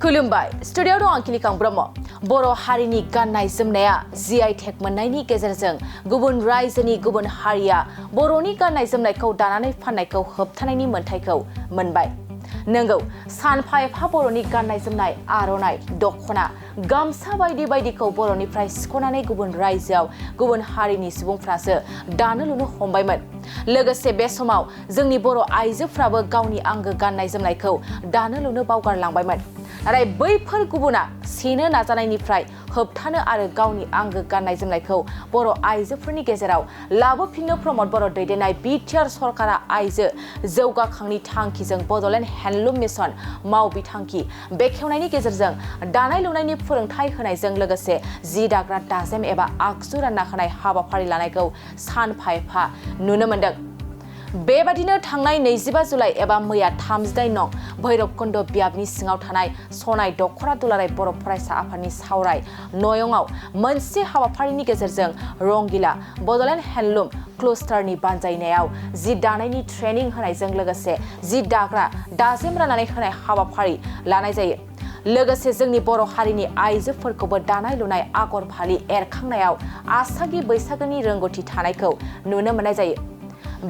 खुलुमबाय स्टुडिअ दं आंखिलिकां ब्रह्म बर' हारिनि गाननाय जोमनाया जीआई टेग मोननायनि गेजेरजों गुबुन रायजोनि गुबुन हारिया बर'नि गाननाय जोमनायखौ दानानै फाननायखौ होबथानायनि मोन्थायखौ मोनबाय नंगौ सानफा एफा बर'नि गाननाय जोमनाय आर'नाइ दख'ना गामसा बायदि बायदिखौ बर'निफ्राय सिख'नानै गुबुन रायजोआव गुबुन हारिनि सुबुंफ्रासो दानो लुनो हमबायमोन लोगोसे बे समाव जोंनि बर' आइजोफ्राबो गावनि आंगो गाननाय जोमनायखौ दानो लुनो बावगारलांबायमोन नाथाय बैफोर गुबुना सेनो नाजानायनिफ्राय होबथानो आरो गावनि आंगो गाननाय जोमनायखौ बर' आइजोफोरनि गेजेराव लाबोफिननो प्रमद बर' दैदेननाय बिटिआर सरकारा आइजो जौगाखांनि थांखिजों बड'लेण्ड हेन्डलुम मिशन माव बिथांखि बेखेवनायनि गेजेरजों दानाय लुनायनि फोरोंथाय होनायजों लोगोसे जि दाग्रा दाजेम एबा आगजु रानना होनाय हाबाफारि लानायखौ सानफा एफा नुनो मोनदों बेबादिनो थांनाय 25 जुलाइ एबा मैया 38 नं भैरबकुन्द बियाबनि सिङाव थानाय सनाय दख'रा दुलाराय बर' फरायसा आफादनि सावराय नयंआव मोनसे हाबाफारिनि गेजेरजों रंगिला बड'लेण्ड हेन्डलुम क्लस्टारनि बानजायनायाव जि दानायनि ट्रेनिं होनायजों लोगोसे जि दाग्रा दाजेम राननानै होनाय हाबाफारि लानाय जायो लोगोसे जोंनि बर' हारिनि आइजोफोरखौबो दानाय लुनाय आगर फालि एरखांनायाव आसागि बैसागोनि रोंगौथि थानायखौ नुनो मोननाय जायो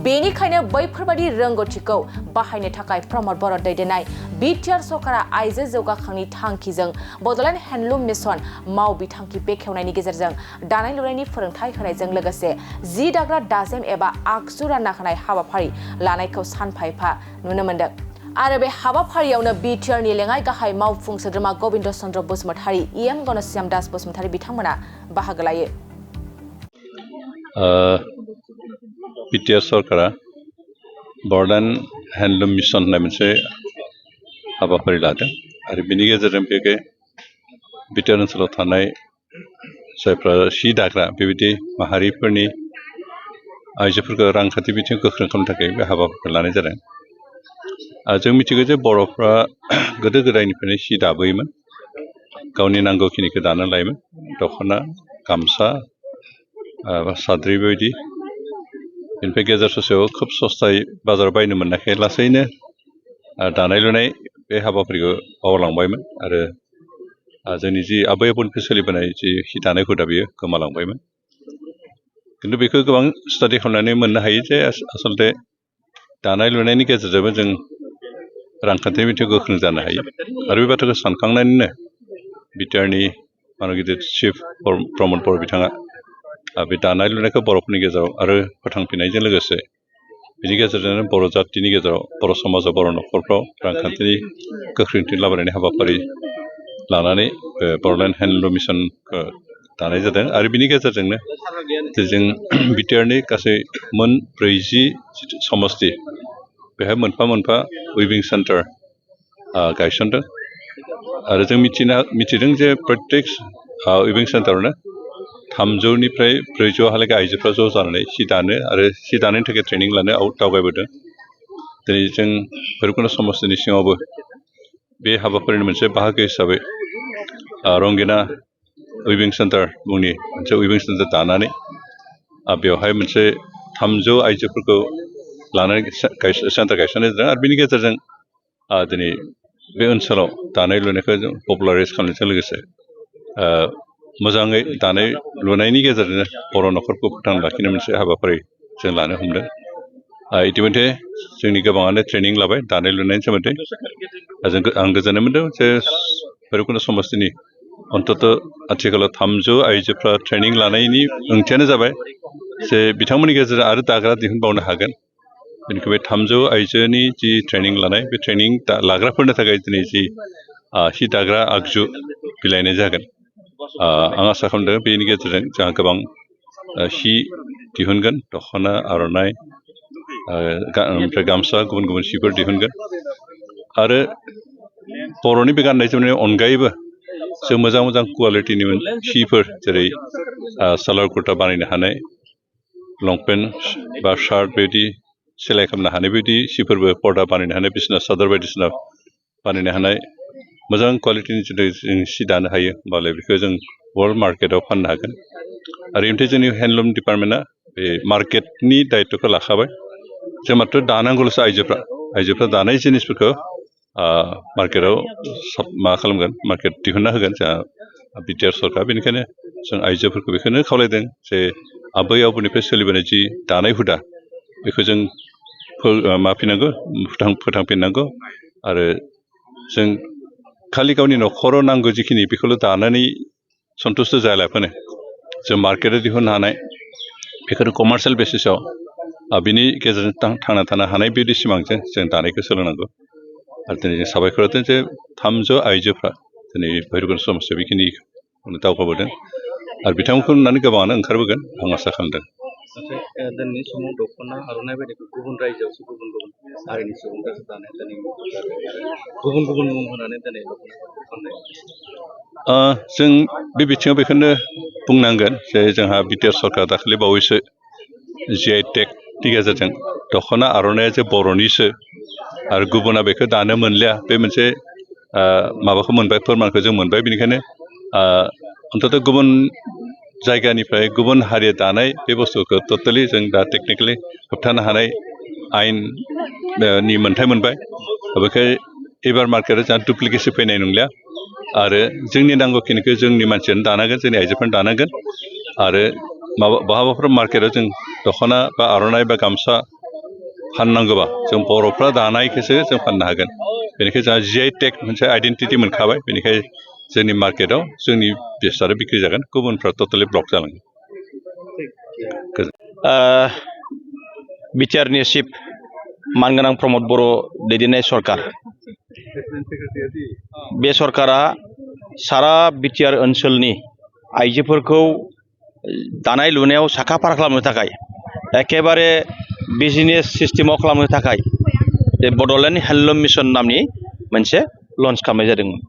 बेनिखायनो बैफोरबादि रोंगौथिखौ बाहायनो थाखाय प्रमद बर' दैदेननाय बिटिआर सरकारा आइजो जौगाखांनि थांखिजों बड'लेण्ड हेन्डलुम मिशन माव बिथांखि बेखेवनायनि गेजेरजों दानाय लुनायनि फोरोंथाय होनायजों लोगोसे जि दाग्रा दाजेम एबा आगजु रानना होनाय हाबाफारि लानायखौ सानफा एफा नुनो मोनदों आरो बे हाबाफारियावनो बिटिआरनि लेङाइ गाहाय मावफुं सोद्रोमा गबिन्द चन्द्र बसुमतारी इएम गणश्याम दास बसुमतारी बिथांमोना बाहागो लायो बिटिआर सरकारा बड'लेण्ड हेन्डलुम मिशन होननाय मोनसे हाबाफारि लादों आरो बिनि गेजेरजों बे बिटिआर ओनसोलाव थानाय जायफ्रा सि दाग्रा बेबायदि माहारिफोरनि आइजोफोरखौ रांखान्थि बिथिङाव गोख्रों खालामनो थाखाय बे हाबाफारिखौ लानाय जादों जों मिथिगौ जे बर'फ्रा गोदो गोदायनिफ्रायनो सि दाबोयोमोन गावनि नांगौखिनिखौ दानो लायोमोन दख'ना गामसा साद्रि बेबायदि बेनिफ्राय गेजेर ससेयाव खोब सस्थायै बाजाराव बायनो मोननायखाय लासैनो दानाय लुनाय बे हाबाफारिखौ बावलांबायमोन आरो जोंनि जि आबै आबौनिफ्राय सोलिबोनाय जि हि दानाय हुदा बेयो गोमालांबायमोन खिन्थु बेखौ गोबां स्टाडि खालामनानै मोननो हायो जे आसलथे दानाय लुनायनि गेजेरजोंबो जों रांखान्थि बिथिङाव गोख्रों जानो हायो आरो बे बाथ्राखौ सानखांनानैनो बिटिआरनि गिदिर चिफ प्रमद बर' बिथाङा बे दानाय लुनायखौ बर'फोरनि गेजेराव आरो फोथांफिननायजों लोगोसे बेनि गेजेरजोंनो बर' जातिनि गेजेराव बर' समाजाव बर' न'खरफ्राव रांखान्थिनि गोख्रोंथि लाबोनायनि हाबाफारि लानानै बड'लेण्ड हेन्डलुम मिशनखौ दानाय जादों आरो बिनि गेजेरजोंनो जों बिटिआरनि गासै मोन 40 समस्ति बेहाय मोनफा मोनफा उइभिं सेन्टार गायसनदों आरो जों मिथिदों जे प्रत्येक उइभिं सेन्टारावनो 300निफ्राय 400हालागै आइजोफ्रा ज' जानानै सि दानो आरो सि दानायनि थाखाय ट्रेनिं लानो दावगाबोदों दिनै जों भैरबकुन्द समस्तिनि सिङावबो बे हाबाफारिनि मोनसे बाहागो हिसाबै रंगिना उइभिं सेन्टार मुंनि मोनसे उइभिं सेन्टार दानानै बेवहाय मोनसे 300 आइजोफोरखौ लानानै सेन्टार गायसननाय जादों आरो बिनि गेजेरजों दिनै बे ओनसोलाव दानाय लुनायखौ जों पपुलाराइज खालामनायजों लोगोसे मोजाङै दानाय लुनायनि गेजेरजों बर' न'खरखौ फोथांना लाखिनो मोनसे हाबाफारि जों लानो हमदों इतिमধ্যे जोंनि गोबाङानो ट्रेनिं लाबाय दानाय लुनायनि सोमोन्दै आं गोजोननाय मोनदों जे भैरबकुन्द समस्तिनि अन्तत आथिखालाव 300 आइजोफ्रा ट्रेनिं लानायनि ओंथियानो जाबाय जे बिथांमोननि गेजेरजों आरो दाग्रा दिहुनबावनो हागोन बेनिखाय बे 300 आइजोनि जि ट्रेनिं लानाय बे ट्रेनिं लाग्राफोरनो थाखाय दिनै जि सि दाग्रा आगजु बिलाइनाय जागोन आं आसा खालामदों बेनि गेजेरजों जोंहा गोबां सि दिहुनगोन दख'ना आर'नाइ ओमफ्राय गामसा गुबुन गुबुन सिफोर दिहुनगोन आरो बर'नि बे गाननाय जोमनायनि अनगायैबो जों मोजां मोजां कुवालिटिनि सिफोर जेरै सालार कुर्ता बानायनो हानाय लंपेन्ट बा शार्ट बेबायदि सेलाइ खालामनो हानाय बायदि सिफोरबो पर्दा बानायनो हानाय बिसिना सादर बायदिसिना बानायनो हानाय मोजां कुवालिटिनि जुदि जों सि दानो हायो होमबालाय बेखौ जों वर्ल्ड मार्केटआव फाननो हागोन आरो ओमफ्राय जोंनि हेन्डलुम डिपार्टमेन्टआ बे मार्केटनि दायित्वखौ लाखाबाय जों माथ्र' दानांगौल'सो आइजोफ्रा दानाय जिनिसफोरखौ मार्केटाव मा खालामगोन मार्केट दिहुनना होगोन जोंहा बिटिआर सरकार बेनिखायनो जों आइजोफोरखौ बेखौनो खावलायदों जे आबै आबौनिफ्राय सोलिबोनाय जि दानाय हुदा बेखौ जों माफिनांगौ फोथांफिननांगौ आरो जों खालि गावनि न'खराव नांगौ जिखिनि बेखौल' दानानै सन्तुष्ट जायालाफानो जों मार्केटाव दिहुननो हानाय बेखौनो कमार्शियेल बेसिसाव बिनि गेजेरजों थांना थानो हानाय बिदि सिमांजों जों दानायखौ सोलोंनांगौ आरो दिनै जों साबायखर होदों जे 300 आइजोफ्रा दिनै भैरबकुन्द समाजाव बेखिनि दावगाबोदों आरो बिथांमोनखौ नुनानै गोबाङानो ओंखारबोगोन आं आसा खालामदों दिनैनि समाव दख'ना आर'नाइ बायदिखौ गुबुन रायजोआवसो गुबुन हारिनि सुबुंफ्रासो दानाय दिनै गुबुन मुं होनानै दिनै जों बे बिथिङाव बेखौनो बुंनांगोन जे जोंहा बिटिआर सरकार दाखालि बावैसो GI टेगनि गेजेरजों दख'ना आर'नाइया जे बर'निसो आरो गुबुना बेखौ दानो मोनलिया बे मोनसे माबाखौ मोनबाय फोरमानखौ जों मोनबाय बेनिखायनो अन्तत गुबुन जायगानिफ्राय गुबुन हारिया दानाय बे बुस्थुखौ टटेलि जों दा टेकनिकेलि होबथानो हानाय आयेननि मोन्थाय मोनबाय बेखाय एबार मार्केटआव जोंहा डुप्लिकेसि फैनाय नंलिया आरो जोंनि नांगौखिनिखौ जोंनि मानसियानो दानांगोन जोंनि आइजोफ्रानो दानांगोन आरो बहाबाफोर मार्केटआव जों दख'ना बा आर'नाइ बा गामसा फाननांगौबा जों बर'फ्रा दानायखौसो जों फाननो हागोन बेनिखायनो जोंहा GI टेग मोनसे आइडेन्टिटि मोनखाबाय बेनिखायनो जोंनि मार्केटआव जोंनि बेसादा बिक्रि जागोन गुबुनफ्रा टटेलि ब्लक जालांगोन बिटिआरनि चिफ मानगोनां प्रमद बर' दैदेननाय सरकार बे सरकारा सारा बिटिआर ओनसोलनि आइजोफोरखौ दानाय लुनायाव साखा फारा खालामनो थाखाय एखेबारे बिजनेस सिस्टेमाव खालामनो थाखाय बे बड'लेण्ड हेन्डलुम मिशन नामनि मोनसे लन्च खालामनाय जादोंमोन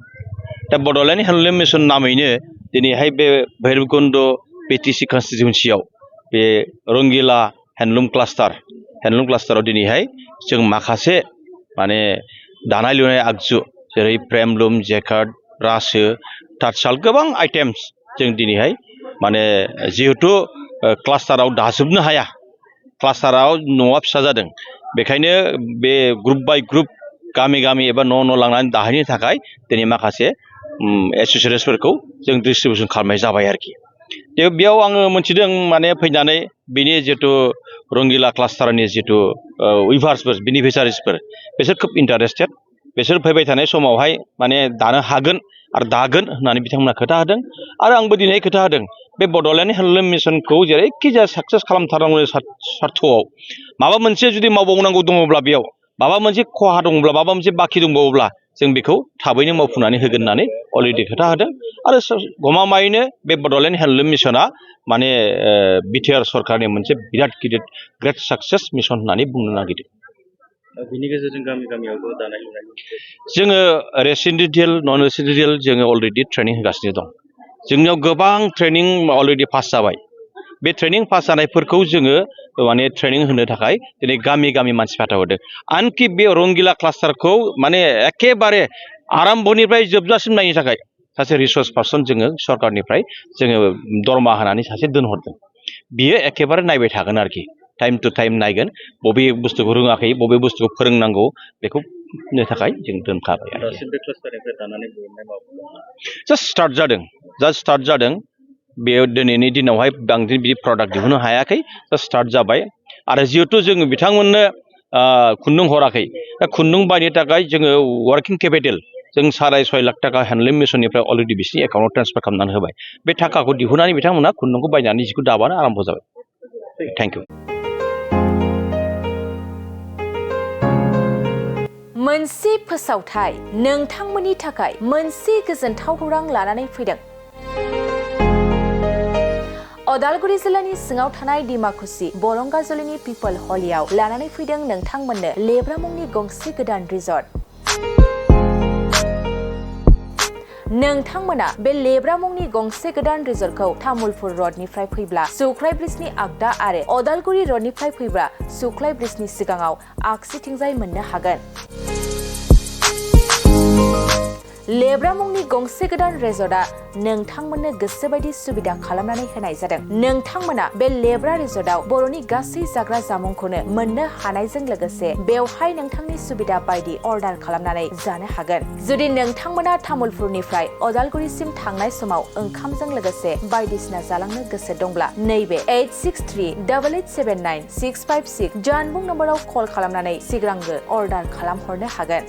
दा बड'लेण्ड हेन्डलुम मिशन नामैनो दिनैहाय बे भैरबकुन्द PTC कन्स्टिटिउन्सियाव बे रंगिला हेन्डलुम क्लास्टाराव दिनैहाय जों माखासे माने दानाय लुनाय आगजु जेरै फ्रेमलुम जेकार्ड रासो तातसाल गोबां आइटेम्स जों दिनैहाय माने जिहेथु क्लास्टाराव दाजोबनो हाया क्लास्टाराव न'आ फिसा जादों बेखायनो बे ग्रुप बाय ग्रुप गामि गामि एबा न' लांनानै दाहैनो थाखाय दिनै माखासे एसेसरिसफोरखौ जों डिस्ट्रिबिउसन खालामनाय जाबाय आरोखि बेयाव आङो मोनथिदों माने फैनानै बिनि जितु रंगिला क्लास्टारनि जितु उइभार्सफोर बेनिफिसारिसफोर बिसोर खोब इन्टारेस्टेड बिसोर फैबाय थानाय समावहाय माने दानो हागोन आरो दागोन होननानै बिथांमोना खोथा होदों आरो आंबो दिनै खोथा होदों बे बड'लेण्ड हेन्डलुम मिशनखौ जेरैखि जाया साक्सेस खालामथारनांगौनि सार्थ'आव माबा मोनसे जुदि मावबावनांगौ दङब्ला बेयाव माबा मोनसे खहा दङब्ला माबा मोनसे बाखि दंबावोब्ला जों बेखौ थाबैनो मावफुंनानै होगोन होननानै अलरेडि खोथा होदों आरो गमामायैनो बे बड'लेण्ड हेन्डलुम मिशना माने बिटिआर सरकारनि मोनसे बिराद गिदिर ग्रेट साक्सेस मिशन होननानै बुंनो नागिरदों बिनि गेजेरजों गामि गामियावबो दानाय लुनाय जोङो रेसिडेन्सियेल नन रेसिडेन्सियेल जोङो अलरेडि ट्रेनिं होगासिनो दं जोंनियाव गोबां ट्रेनिं अलरेडि पास जाबाय बे ट्रेनिं पास जानायफोरखौ जोङो माने ट्रेनिं होनो थाखाय दिनै गामि गामि मानसि फाथाहरदों आनकि बे रंगिला क्लास्टारखौ माने एखेबारे आराम्भनिफ्राय जोबजासिम नायनो थाखाय सासे रिसर्स पार्सन जोङो सरकारनिफ्राय जोङो दरमा होनानै सासे दोनहरदों बियो एखेबारे नायबाय थागोन आरोखि टाइम टु टाइम नायगोन बबे बुस्थुखौ रोङाखै बबे बुस्थुखौ फोरोंनांगौ बेखौ नो थाखाय जों दोनखाबाय जास्ट स्टार्ट जादों बेयो दिनैनि दिनावहाय बांद्राय बिदि प्रडाक्ट दिहुननो हायाखै जास्ट स्टार्ट जाबाय आरो जिहेथु जोङो बिथांमोननो खुन्दुं हराखै दा खुन्दुं बायनो थाखाय जोङो वार्किं केपिटेल जों 6.5 लाख थाखा हेन्डलुम मिशननिफ्राय अलरेडि बिसिनि एकाउन्टाव ट्रेन्सफार खालामनानै होबाय बे थाखाखौ दिहुननानै बिथांमोना खुन्दुंखौ बायनानै जिखौ दाबानो आराम्भ जाबाय थेंक इउ मोनसे फोसावथाय नोंथांमोननि थाखाय मोनसे गोजोनथाव खौरां लानानै फैदों अदालगुरि जिल्लानि सिङाव थानाय डिमाकुसि बरंगाजुलिनि पिपल हलियाव लानानै फैदों नोंथांमोननो लेब्रा मुंनि गंसे गोदान रिजर्ट नोंथांमोना बे लेब्रा मुंनि गंसे गोदान रिजर्टखौ तामुलपुर रडनिफ्राय फैब्ला सुख्लाय ब्रिजनि आगदा आरो अदालगुरि रडनिफ्राय फैब्ला सुख्लाय ब्रिजनि सिगाङाव आगसिथिंजाय मोननो हागोन लेब्रा मुंनि गंसे गोदान रिजर्टआ नोंथांमोननो गोसोबायदि सुबिदा खालामनानै होनाय जादों। नोंथांमोना बे लेब्रा रिजर्टआव बर'नि गासै जाग्रा जामुंखौनो मोननो हानायजों लोगोसे बेवहाय नोंथांनि सुबिदा बायदि अर्डार खालामनानै जानो हागोन। जुदि नोंथांमोना तामुलपुरनिफ्राय अदालगुरिसिम थांनाय समाव ओंखामजों लोगोसे बायदिसिना जालांनो गोसो दंब्ला नैबे 8638879656 जानबुं नम्बराव कल खालामनानै सिगांग्रो अर्डार खालामहरनो हागोन।